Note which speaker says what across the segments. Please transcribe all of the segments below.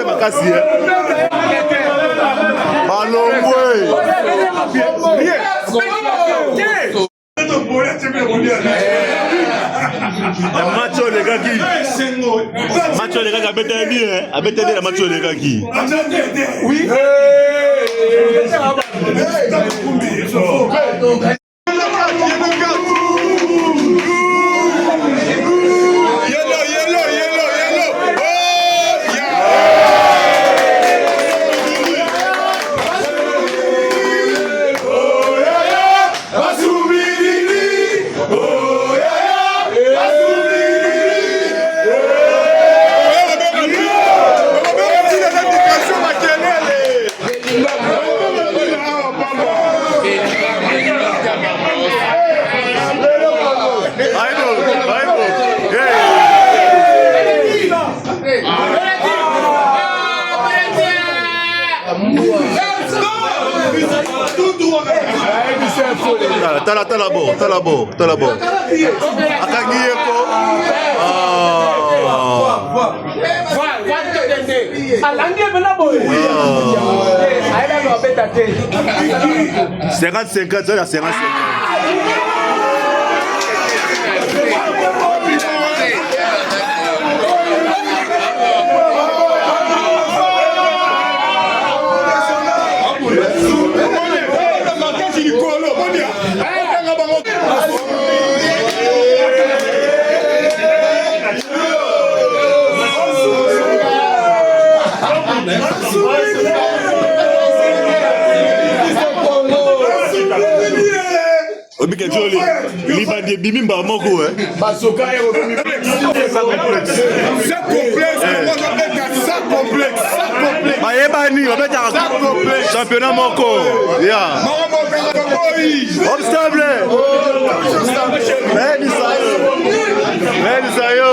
Speaker 1: makasi eh. Balongwe. Na match oyo elekaki, match oyo elekaki abetaki bien, abetaki bien na match oyo elekaki.
Speaker 2: Oui.
Speaker 1: Tala tala bo tala bo tala bo akangi ye ko
Speaker 3: alandi ye mpena boye ayebaki babeta te
Speaker 1: 50 50 ya 50. Obika joli libandi ebimi mbala moko eh. Bayebani babetaka championnat moko ya obstable nayebisa yo, nayebisa yo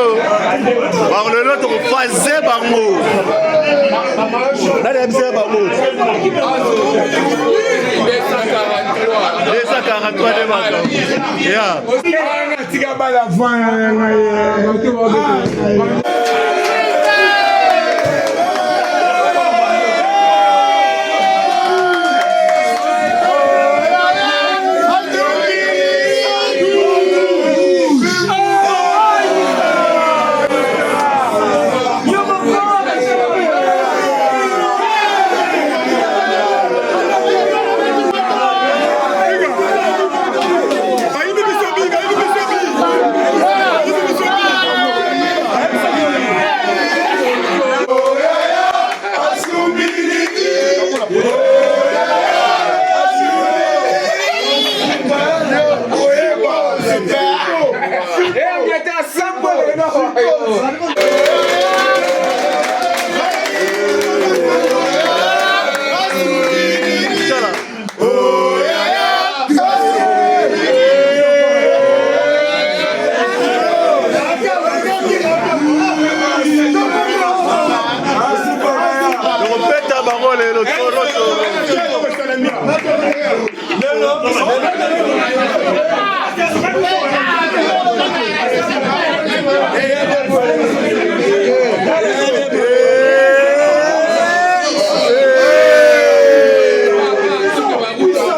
Speaker 1: lelo tokofaze bango, nani ayebisa bango 243 nde makambo ya
Speaker 2: Tika bala
Speaker 1: Tokobeta bango lelo toro toro.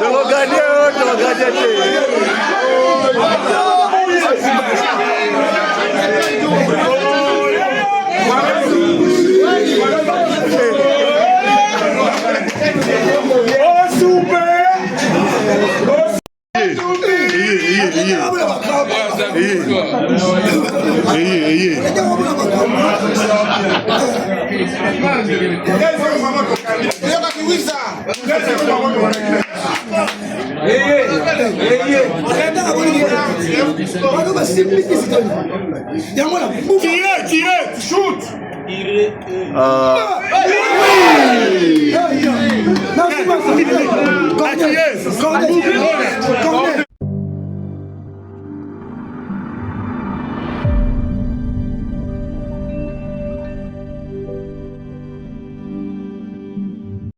Speaker 1: Tokoganye oyo tokoganye te. Eye eye
Speaker 2: Tire, tire, shoot.
Speaker 1: Ah.
Speaker 2: Corner.